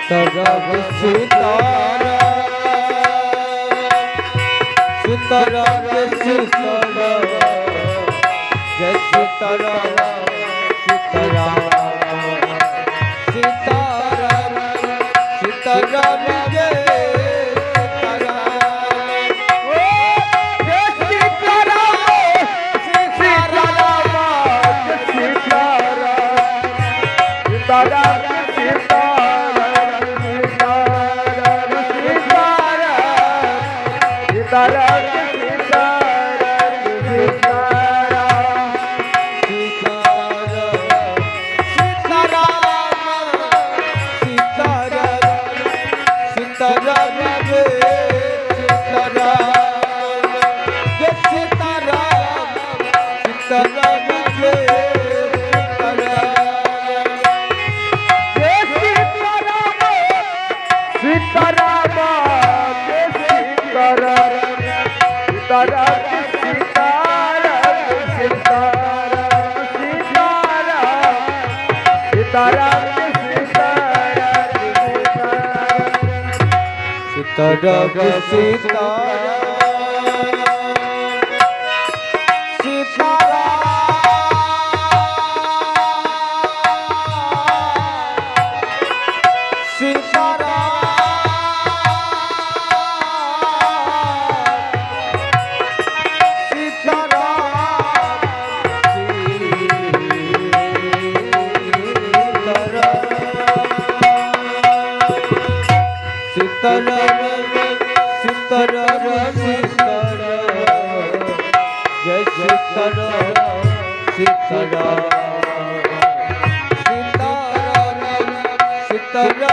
Sitaram Sitaram Sitaram Sitaram Jai Sitaram Sitaram Sitaram Sitaram Jai Sitaram Jai Sitaram Sitaram Sitaram Sitaram Sitaram Sitaram Sitaram Sitaram Jai Sitaram Sitaram Jai Sitaram Sitaram Sitaram Sitaram Sitaram Sitaram Sitaram Sitaram Sitaram Sitaram Sitaram Sitaram Sitaram Jai Sitaram Sitaram Sitaram Sitaram Jai Sitaram Sitaram Sitaram Jai Sitaram Jai Sitaram Sitaram Jai Sitaram Sitaram Sitaram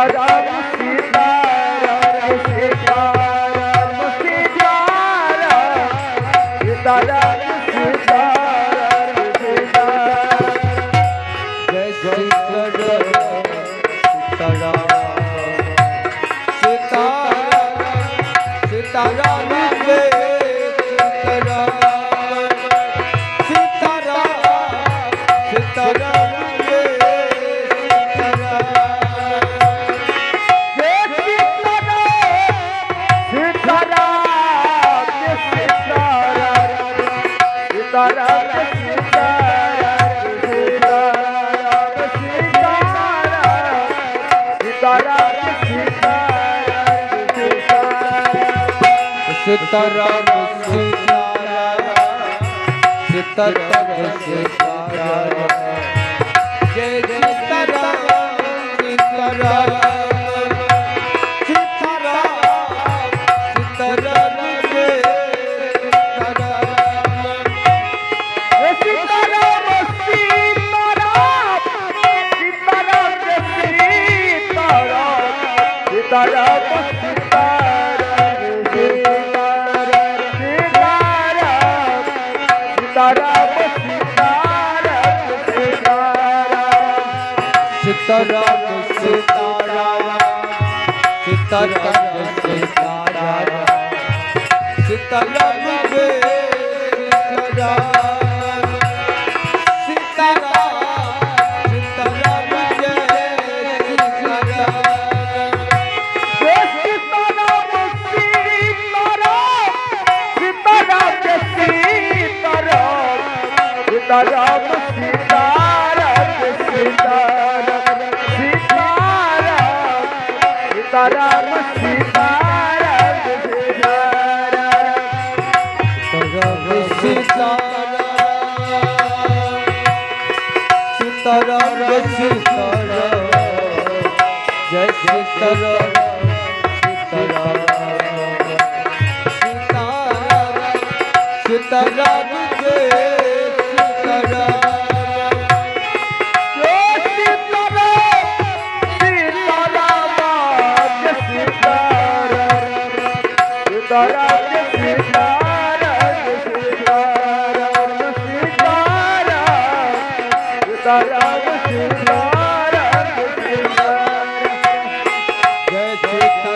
Sitaram Sitaram Sitaram Sitaram Sitaram Jai Sitaram Sitaram Sitaram Sitaram Jai Sitaram Sitaram Sitaram Jai Sitaram Jai Sitaram Sitaram Jai Sitaram Sitaram Sitaram Sitaram Sitaram Sitaram Sitaram Sitaram Sitaram Sitaram Jai Sitaram Sitaram Sitaram Sitaram Jai Sitaram Jai Sitaram Sitaram Sitaram Jai Sitaram Sitaram Sitaram Sitaram Sitaram Sitaram Sitaram Sitaram Sitaram Sitaram Sitaram Jai Sitaram Sitaram Sitaram Jai Sitaram Jai Sitaram Sitaram Sitaram Jai Sitaram Sitaram Sitaram Sitaram Sitaram Sitaram Sitaram Sitaram Sitaram Sitaram Sitaram Jai Sitaram Sitaram Sitaram Sitaram Jai Sitaram Jai Sitaram Sitaram Jai Sitaram Sitaram Jai Sitaram Sitaram Sitaram Sitaram Sitaram Sitaram Sitaram Jai Sitaram.